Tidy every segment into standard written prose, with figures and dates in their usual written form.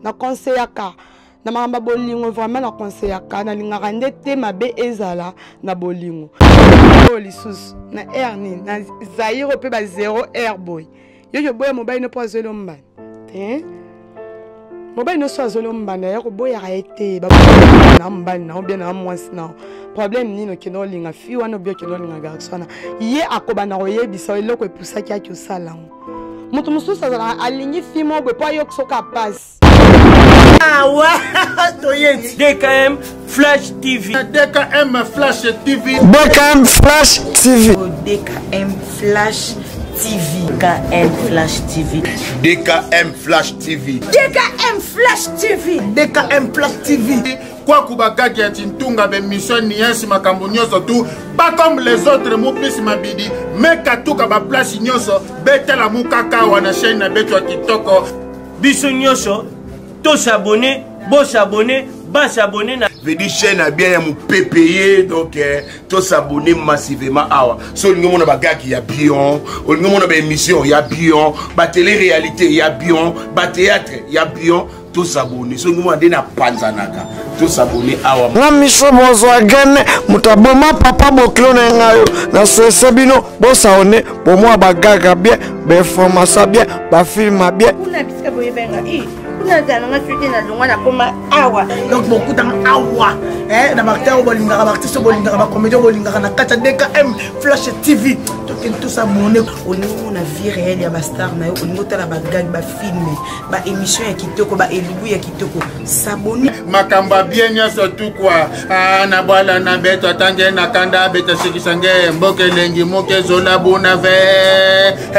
Na conseillaka na makambo ya bolingo, vraiment na conseillaka, nalingaka nde te mabe ezala na bolingo. Oyo lisusu na aire nini na Zaire mpe ba 0 aire boye, yo yoboya mobali no mpo azweli mbanda te. Mobali nyonso azweli mbanda ya koboyaka ye te, na mobali na obia na mwasi na problème nini? Okende olinga fi wana, obi okende olinga garçon wana, ye akobanda koyebisa eloko epusaki aki osala yango. Moto mosusu azalaka alingi fi moko boye mpo ayoki soki apasi. Awa toyeti DKM Flash TV. DKM Flash TV. DKM Flash TV. DKM Flash TV. DKM Flash TV. DKM Flash TV. DKM Flash TV. DKM Flash TV. Kwaku bagagi ya tintunga bemission niensi makambo nyonso tu pas comme les autres mopesi mabidi mekatuka baplace nyonso betala mokaka awa na chaîne na beto ya kitoko. Biso nyonso tosabone, bosabone, basabone na vedi chaîne ya bien ya mopepe ye. Donc tosabone massivement awa. So olingi omona bagaki ya bion, olingi omona baémission ya bion, batélé réalité ya bion, bathéâtre ya bion, tosabone. So olingi omona nde napanzanaka, tosabone awa. Nga miso bozwa gene moto aboma papa bokilo na ngai oyo naswese bino bosaone bomwa bagaga bien, bainformation bien, bafilme bien. Kuna bisika boyebenga i kuna azala nanga soki nalongwa nakoma awa. Donc bokutanga awa na baacteur oyo bolingaka, baartiste oyo bolingaka, bacomédien oyo bolingaka na kati ya DKM Flash TV. Tokende tosabone. Olingi omona vie réelle ya bastar na yo, olingi otala bagag, bafilme, baémission ya kitoko, baelubu ya kitoko, sabone. Makambo ya bien nyonso tukwa na bwala na beto atange na kanda abeta sekisa nge mboka elengi moke ezola buna ve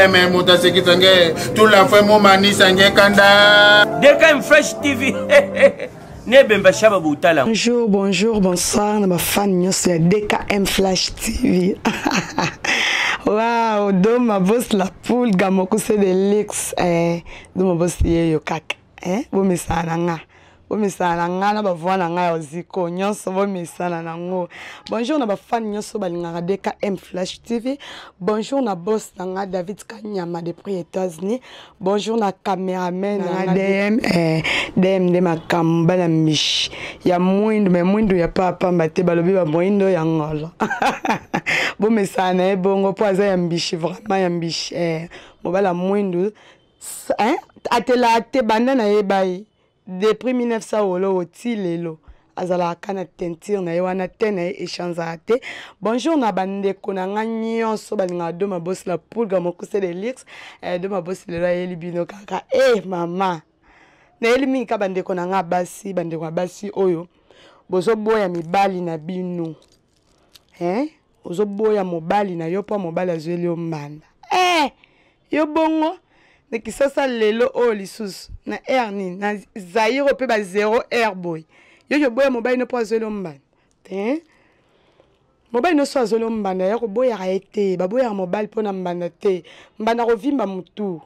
eme moto asekisa nge tula fwe momanisa nge kanda. DKM Flash TV nebemba shaba butala. Bonjour, bonjour, bonsoir na bafan nyonso ya DKM Flash TV. Wow, Doma Boss la poule gamokuse de luxe, Doma Boss yeyo kaka, bomesana na nga. Bomesana na nga na bavoi na ngai ya ziko nyonso, bomesana nango. Bonjour na bafan nyonso balingaka DKM Flash TV. Bonjour na boss na nga David Kanyama depuis États-Unis. Bonjour na cameraman na nga DM, DM nde makambo bana mishi ya mwindu, me mwindu ya papa te, balobi ba mwindo ya ngolo. Bomesana na ye bongo mpo aza ya mbishi, vraiment ya mbishi, mobala mwindu, atela te banda na ye bai depuis 1900 wolo ti lelo azalaka na teinture na ye wana te na ye échangeaka te. Bonjour na bandeko na nga nyonso balingaka Doma Boss la poulga mokuse de luxe. Doma Boss lelo ayeli bino kaka mama nayeli mingi ka bandeko na nga basi, bandeko ya basi oyo bozoboya mibali na bino, ozoboya mobali na yo mpo mobali azweli yo mbanda, yo bongo na Kisasa lelo oyo lisusu na aire nini na Zaire mpe ba 0 aire boye, yo yoboya mobali no mpo azweli yo mbanda te. Mobali nyonso azweli yo mbanda ya koboyaka ye te, baboyaka mobali mpo na mbanda te. Mbanda kovimba motu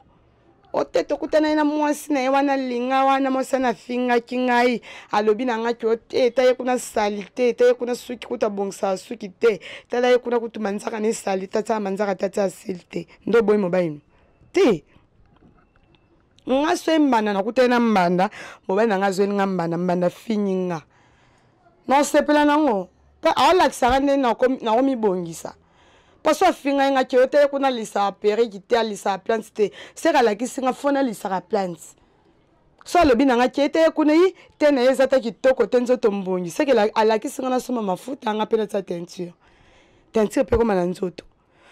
ote tokutana ye na mwasi na ye wana linga wana mwasi wana afingaki ngai, alobi na ngai ke ote ta ye kuna sali te, ta ye kuna suki kutu abongisaka suki te, tala ye kuna kutu manzaka na esali te, atia manzaka te, atia asili te, nde oboyi mobali no te. Nga so mbanda nakutani na mbanda, mobali na nga azweli nga mbanda, mbanda fingi nga, nasepela nango mpe aolakisaka nde nakomibongisa. Mpo afingai nga ke ote kuna alisaka periki te, alisaka plante te, seke alakisi nga fo nalisaka plante. So alobi na nga ke ete ye kuna yi te na ye eza ta kitoko te, nzoto mbongi, seke alakisi nga nasomba mafuta nga mpe natia teinture, teinture mpe ekoma na nzoto.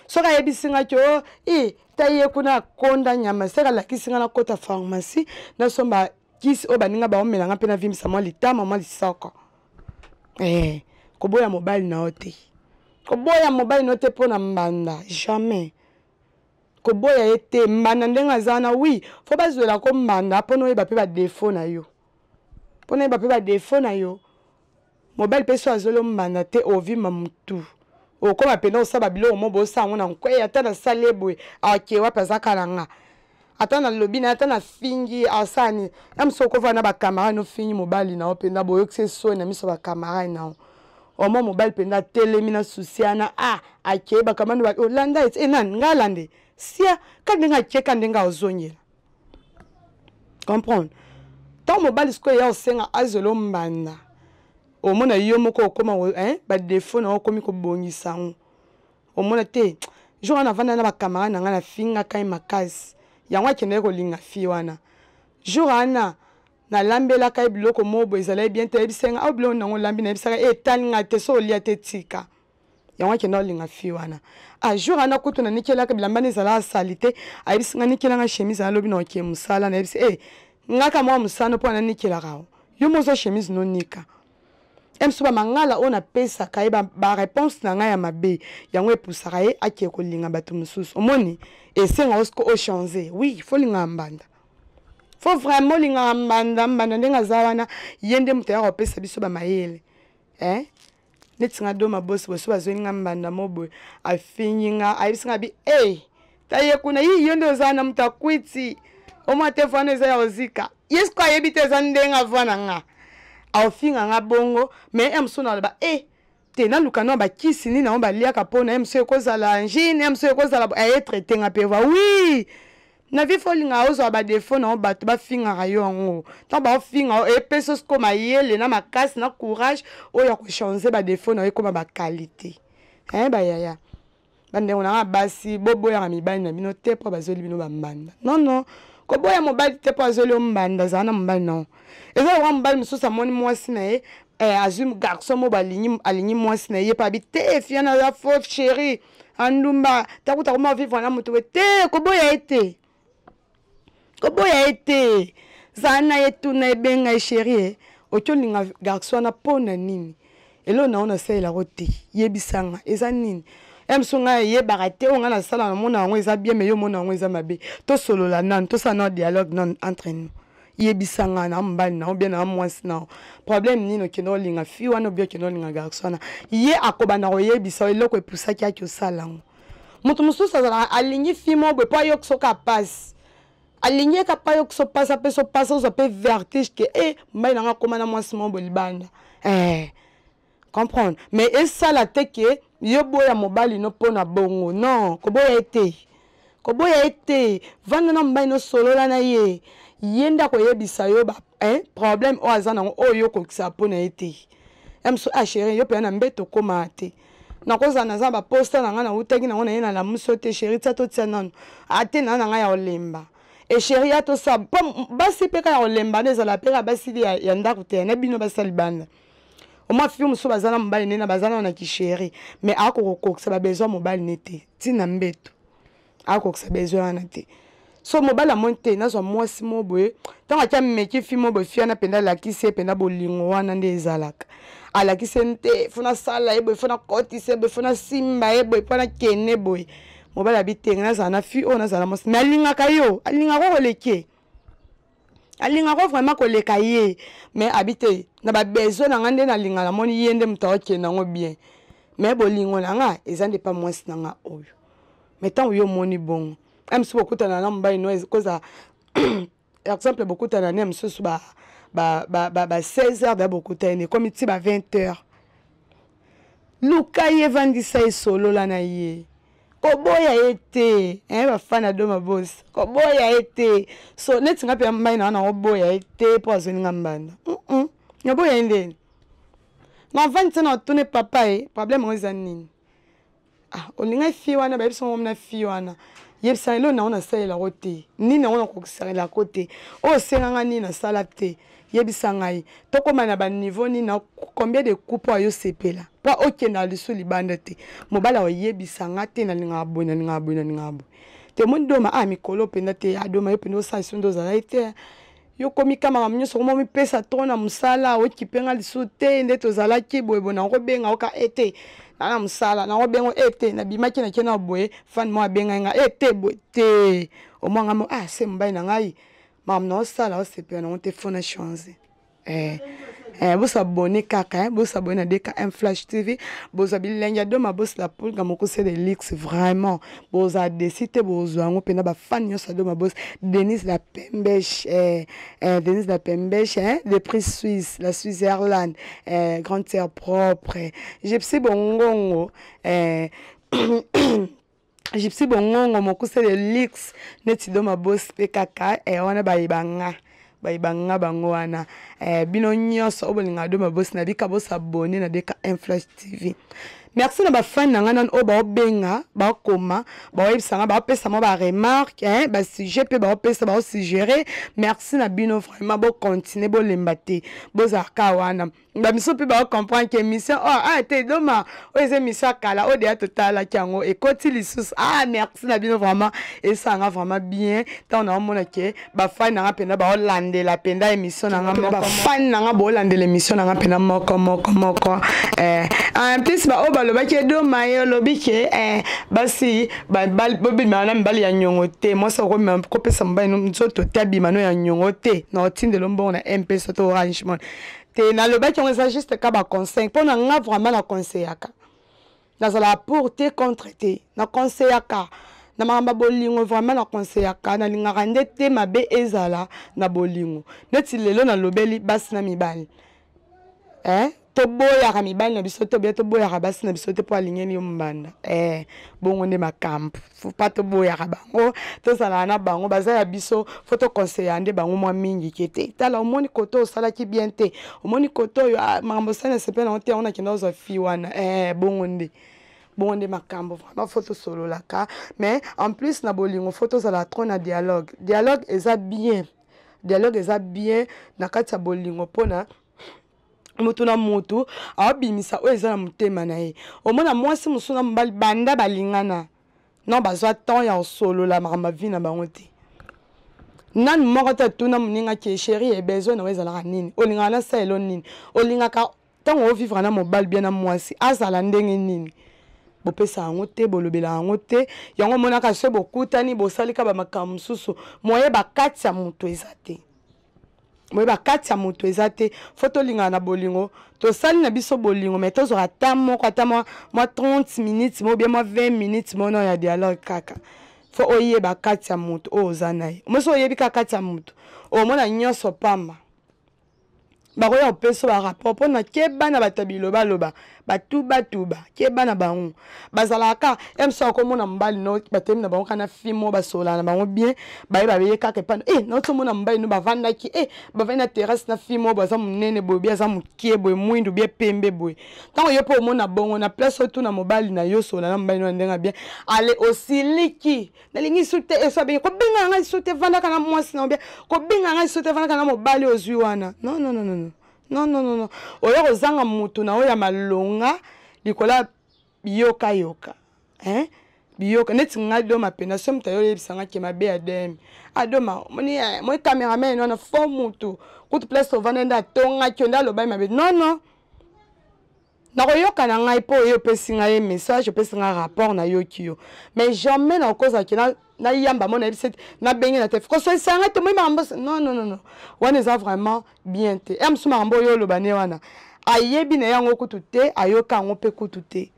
Soki ayebisi nga ke o i ta ye kuna akonda nyama, seke alakisi nga nakota pharmacie nasomba kisi oyo baninga baomela nga mpe navimbisa mwa litama mwa lisoko. Koboya mobali na yo te, koboya mobali na yo te mpo na mbanda, jamais koboya ye te. Mbanda ndenge aza wana, oui fo bazwela ko mbanda mpona oyeba mpe badefo na yo, mpona oyeba mpe badefo na yo. Mobali mpe so azweli mbanda te, ovimba motu okóma mpenza osala biloko mo bosala yango na nkwei. Ata nasali ye boye ake wapi, aza kala nga, ata nalobi na ye, ata nafingi asala nini ya mosu. Okovanda na bacamarade nofingi mobali na yo mpenza, boyokisi soni na miso ya bacamarade na yo. Omo mobali mpenza atelemi na susi wana, akei bacamarade olanda ete nani ngai alande sia ka ndenge akeka ndenge azongela comprendre. Ntango mobali sikoyo ya osenga azelo mbanda, omona yo moko okoma hein, badefo na yo okomi kobongisa yango. Omona te jour wana avanda na bacamarade na ngai, nafingaka ye makasi, yango akendaki kolinga fille wana. Jour wana nalambelaka ye biloko moko boye ezalaki bien te, ayebisaki ngai, biloko nango olambi, nayebisaka ye etali ngai te, so olia te tika. Yango akenda kolinga fille wana. Ah, jour wana kutu nanikelaka bilamba na ezalaka sali te, ayebisi ngai nikelanga chemise, alobi na oke mosala, nayebisi e ngaka mwa mosano mpo ananikelaka yo mozwa chemise nonika. Mosusu bamangala oyo napesaka ye baréponse na ngai ya mabe, yango epusaka ye ake kolinga bato mosusu. Omoni esenga osiko ochange. Oui, fo lingaka mbanda, fo vraiment olingaka mbanda. Mbanda ndenge aza wana, ye nde moto ayaka kopesa biso bamayele, eh? Neti nga do mabosi boso bazweli nga mbanda mo boye, afingi nga, ayebisi nga bi e ta ye kuna yi yo nde oza na moto akwiti omwa te, vwana eza ya kozika. Ye siko ayebi te eza ndenge avwana nga aofinga nga bongo. Mais ye mosusu naloba e te, naluka no bakisi nini yango baliaka mpona ye mosusu ekozala angine, ye mosusu ekozala aye traite nga mpe va. Oui, na vie fo olingaka ozwa badefo na yo, bato bafingaka yo yango. Ntango baofinga yo, epesi osiko mayele na makasi na courage oyo ya kochange badefo na yo ekóma bakalite. Bayaya, bandeko na nga basi, boboyaka mibali na bino te mpo bazweli bino bambanda. Non, non, koboya mobali te mpo azweli yo mbanda. Azala na mobali na yo, eza lokola mobali mosusu amoni mwasi na ye, azwi garçon mo alingi mwasi na ye, ye mpe abi te fiana aza faux chéri, andumba takuta koma vivre na moto te. Koboya ye te, koboya ye te, zala na ye, tuna ebenga ye chéri, oki olinga garçon wana mpo na nini? Eloko na yo nasalelako te, yebisanga eza nini? Ya mosusu ngai eyebaka te, oyo ngai nasala namona yango eza bien, mais yo omona yango eza mabe. Tosolola nanu, tosala nano dialogue nanu entre nous. Yebisa ngai na mobali na yo bien na mwasi na yo, problème nini okende olinga fille wana, obi okende olinga garçon wana? Ye akobanda koyebisa eloko epusaki aki osala yango. Moto mosusu azalaka alingi fille moko boye mpo ayoki soki apasi, alingi ye kapa yoki so pasi, apesi opasi, ozwa mpe vertige ke e mobali na nga akóma na mwasi moko boye libanda. Comprendre, mais esala te ke yo boya mobali no mpo na bongo. Non, koboya ye te, koboya ye te. Vanda na mobali no, solola na ye, ye nde akoyebisa yo ba problème oyo aza nango, oyo yo okokisaka mpo na ye te. Ya mosusu, ah chéri, yo mpenza na mbeto okómaa te, nakozala naza baposta na ngai nautaki nango na ye, nalamusi yo te chéri, tia totia nano ate na ngai ya kolemba. E chéri, ya tosala mpo basi mpe kaka ya kolemba nde ezala mpe kaka basi ya ndako te, na bino basali libanda. Omwa fille mosusu baza na mobali nde na baza nano na kichéri, mais akokokokisa babesoin mobali ne te ntina mbeto, akokokisa besoin wana te. So mobali amoni te nazwa mwasi mo boye, ntango atia meki fi mo boye, fi wana mpenza alakisi ye mpenza bolingo wana nde ezalaka, alakisi ye te fo nasala ye boye, fo nakotisa ye boye, fo nasimba ye boye, mpo nakende boye. Mobali abi te, nazala na fi oyo, nazala na mwasi, mais alingaka yo, alingaka koleke, alingaka vraiment koleka ye, mais abi te na babesoin na nga nde nalinga, namoni ye nde moto akokende yango bien, mais bolingo na nga eza nde pa mwasi na nga oyo. Mais ntango yo omoni bongo, mosusu bokutana na mobali no, kozala exemple bokutana ne mosusu ba 16 heures da bokutani, ekomi ti ba 20 heures, luka ye, evandisa ye, solola na ye, koboya ye te. Bafana do mabosi, koboya ye te. So neti nga mpe mai na wana, nakoboya ye te mpo azweli nga mbanda, naboya ye ndeni? Navandi te na otune papa ye problème yango eza nini? Ah, olingai fille wana, bayebisa ngo na fille wana, yebisa eloko nango nasalelako te, nini yango nakokisalelako te, oyo osenganga nini nasala te, yebisa ngai tokóma na baniveau nini, na combien de coup mpo ayosepela mpo okendaka lisusu libanda te. Mobali akoyebisa nga te, nalingaka boye, nalingaka boye, nalingaka boye te. Omoni doma a mikolo mpenza te, adoma yo mpenza osala lisusu nde ozalaki te, yo komi kama makambo nyonso, koma omipesa tro na mosala, okipe nga lisusu te nde tozalaki boye boye, nakobenga oka ete na na mosala, nakobenga ete nabimaki nake na boye, fan moko abengai nga ete boye te, omwa nga mo ah se mobali na ngai makambo na osala osepela nango te, fo na change. Bosabone kaka, bosabone na DKM Flash TV, bozwa bilenge ya doma bosi la pulga mokuse de luxe, vraiment bozwa desi te, bozwa yango mpena. Bafani nyonso ya doma bosi, Denise la Pembeche, Denise la Pembeche de prix Suisse, la Switzerland, grande terre propre, Gypsy Bongongo, Gypsy Bongongo mokuse de luxe neti doma bosi mpe kaka, wana bayeba nga. Bayeba nga bango wana. Eh, bino nyonso oyo bolingaka Doma Bosi na bika bosabone na DKM Flash TV. Merci na bafani na ngai nano oyo baobenga, baokoma, baoyebisa nga, baopesa mwa baremarque, eh, basujet mpe baopesa, baosuggere. Merci na bino vraiment, bocontinue, bolemba te, bozalaka wana. Bamisu mpe baocomprendre ke émission oyo, oh, ah te Doma, oyo eza émission ya kala oyo deya totalaki yango ekoti lisusu. Ah, merci na bino vraiment, esanga vraiment bien ntango naomona ke bafani na nga mpenza baolandela mpenza émission na nga moko, bafani na nga baolandela émission na nga mpenza moko moko moko. Eh, en plus baoyo balobaki Edoma ye olobi ke eh, basi bobimaka na mibali ya nyongo te, mwasi akomema kopesa mobali nzoto te, abima no ya nyongo te, na otindelo mbongo na M-Pesa to Orange Money te. Nalobaki yango eza juste ka baconseil mpo na nga vraiment na conseillaka, nazalaka pour te contre te, na conseillaka na makambo ya bolingo vraiment na conseillaka, nalingaka nde te mabe ezala na bolingo. Neti lelo nalobeli basi na mibali, eh? Toboyaka mibali na biso te, obiya toboyaka basi na biso te mpo alingeli yo mbanda, eh, bongo nde makambo. Faut pas toboyaka bango, tozalaka na bango, baza ya biso, faut toconseilla nde bango mwa mingi ke te. Tala, omoni kote osalaki bien te, omoni kote oyo, ah, makambo osali na sepele nango te, yango nakenda kozwa fi wana, eh, bongo nde, bongo nde makambo. Vraiment faut tosololaka, mais en plus na bolingo faut tozala trop na dialogue. Dialogue eza bien, dialogue eza bien na kati ya bolingo, mpona motu na motu aobimisa oyo eza na motema na ye. Omona mwasi mosusu na mobali banda balingana non, bazwa temps ya kosolola makambo ya vie na bango te. Nanu moko te atuna moninga ke chéri, e besoin na yo ezalaka nini, olingaka nasalelo nini, olingaka ntango ovivre na mobali bien na mwasi azala ndenge nini. Bopesa yango te, bolobela yango te. Yango omonaka so bokutani, bosalika bamakambo mosusu, moyeba kati ya moto eza te, boyeba kati ya moto eza te. Fo tolingana na bolingo, tosali na biso bolingo, mais tozwaka ata moko, ata mwa 30 minutes mo bien mwa 20 minutes mono ya dialogue kaka. Fo oyeba kati ya moto oyo oza na ye. Moso oyebi kaka kati ya moto, omona nyonso pamba. Bakoya kopesa barapport mpona keba na bato ya bilobaloba, batubatuba, keba na bango. Bazalaka ya mosu akomona mobali no batemi na bango kana fimo, basololaka na bango bien, bayeba beye kaka epano e nauti omona mobali no bavandaki e bavandi na terrasse na fimo, baza monene boye, bi aza mokie boye, mwindu bie pembe boye. Ntango yo mpo omona bongo na place otuna mobali na yo, solola na mobali no na ndenge ya bien, ale osiliki, nalingi su te, eso abengi kobenga ngai su te, vandaka na mwasi na obia kobenga ngai su te, vandaka na mobali ozwi wana. Non, non, non, non, non, non, non, non, oya kozanga motu na oyo ya malonga likolo ya biyokayoka, hein? Biyoka neti ngai Doma mpenza, so moto ayo oyebisanga ke mabe ya dm adoma, omoni moi cameraman wana fo motu kutu place ovanda nde atongaki yo nde alobaki mabe. Non, non, nakoyoka na ngai mpo oye opesi ngai ye message, opesi ngai rapport, nayoki yo, mais jamais nakozalaki nayamba mo nayebisi ete nabenge na te kosolisa ngai te, moi makambo. Non, non, non, non, wana eza vraiment bien te. Ya mosusu makambo oyo oloba ne wana ayebi na ye yango kutu te, ayoka yango mpe kutu te.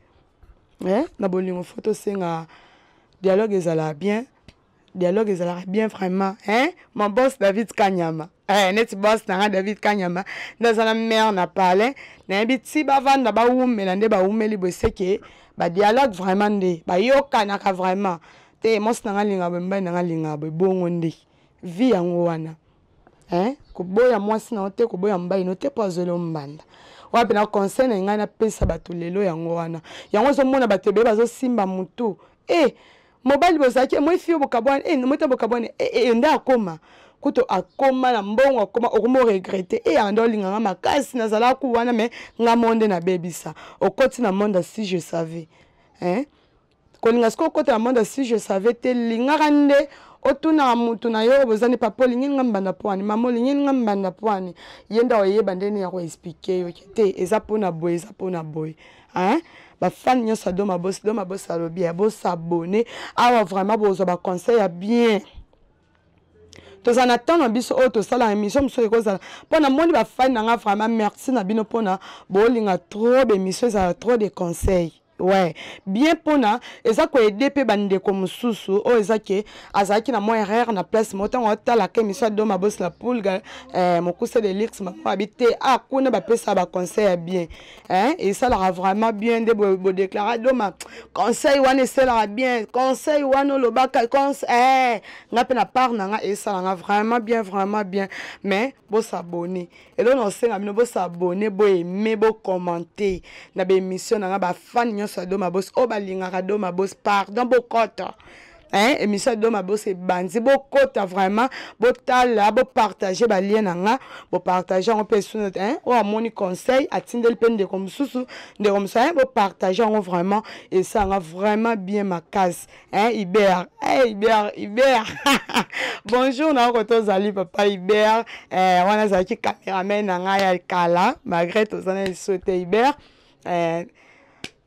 Eh, na bolingo fo tosenga dialogue ezalaka bien, dialogue ezalaka bien vraiment, hein? Mon boss David Kanyama, eh, neti boss na nga David Kanyama nde aza na mare na palais, nayebi ti bavanda bawumela nde bawumeli boye, seke badialogue vraiment nde bayokanaka vraiment te. Mwasi na nga alingaka boye, mobali na nga alingaka boye, bongo nde vie yango wana, hein? Koboya mwasi na yo te, koboya mobali no te mpo azweli yo mbanda. Wapi na conseil na ngai napesa bato lelo yango wana. Yango ozomona bato ebele bazosimba motu e mobali bozalaki moi fio bokabwani e moi te bokabwani e, e, nde akoma kutu akoma na mbongo, akoma okoma oregrete e anda olinganga makasi nazalaka ku wana, me nga mo nde nabebisa. Okoti na monde si je savais, hein? Kolinga sikoyo okota na monde si je savais te, lingaka nde otunaka mutu na yo boza nde papa olingi nga mbanda pwani, mama olingi nga mbanda pwani, ye nde oyeba ndeni ya koexplike yo ke te eza mpona boye, eza mpona boye, hein? Bafani nyonso ya Doma Bosi, Doma Bosi alobi ya bosabone awa, vraiment bozwa baconseil ya bien. Tozala na temps na biso oyo tosala émission mosusu ekozala mpo namoni bafani na nga vraiment merci na bino mpona bolinga trop bémission ezala trop de conseils. Ouais, bien mpona eza koede mpe bandeko mosusu oyo eza ke azalaki na mwa erreur na place moko. Ntango atalaka émission ya Doma Bos la Pulga, eh, mokuse de lix mamo abi te, ah, kuna bapesaka baconseil ya bien, eh, esalaka vraiment bien nde bodeklara Doma conseil wana esalaka bien, conseil wana olobaka conseil, eh, nga mpe na part na nga esalanga vraiment bien, vraiment bien. Mais bosabone, eloko na kosenga bino, bosabone, boaime, bocommente na baémission na nga. Bafani nyonso ya Doma Bos oyo balingaka Doma Bos, pardon, bokota, hein, émission ya Doma Bos ebandi, bokota vraiment, botala, bopartage balien na nga, bopartage yango mpe suna, hein, oyo amoni conseil atindeli mpe ndeko mosusu, ndeko mosusu, hein, bopartage yango vraiment, esanga vraiment bien makasi, hein. Iber, hey, Iber, Iber, bonjour na oko tozali papa Iber, eh, wana azalaki cameraman na ngai ya kala, malgré toza na liso te. Iber, eh,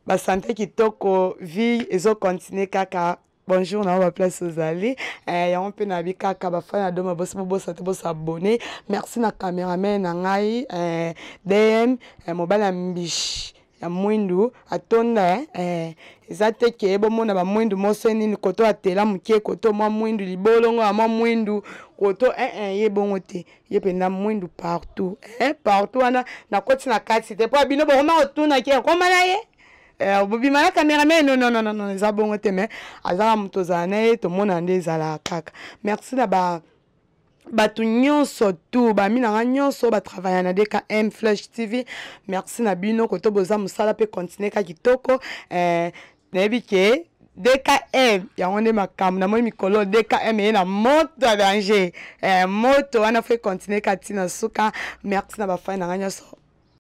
basante kitoko, vie ezocontinue kaka. Bonjour na yo baplace ozali, eh, yango mpe nayebi kaka bafani ya Doma Bosi, bobosa te bosabone. Merci na cameraman na ngai, eh, dm, eh, mobali ya mbishi ya mwindu atonda, eh, eh, eza te ke bomona bamwindu moso nini koto atela moke, koto mwa mwindu libolongo ya mwa mwindu koto, eh, eh, ye bongo te, ye mpenza mwindu partout, eh, partout wana nakoti na kati te mpo bino bokoma kotuna ke okoma na ye, eh, bobima na cameraman. Non, non, non, non, eza bongo te, mais azaka moto ozala na ye, tomona nde ezalaka kaka. Merci na ba bato nyonso tu, bami na nga nyonso batravailla na DKM Flash TV, merci na bino koto boza mosala mpe continue ka kitoko. Eh, nayebi ke DKM yango nde makambo. Namoni mikolo DKM eye na moto ya danger, eh, moto wana fo econtinue ka ntina suka. Merci na bafai na nga nyonso.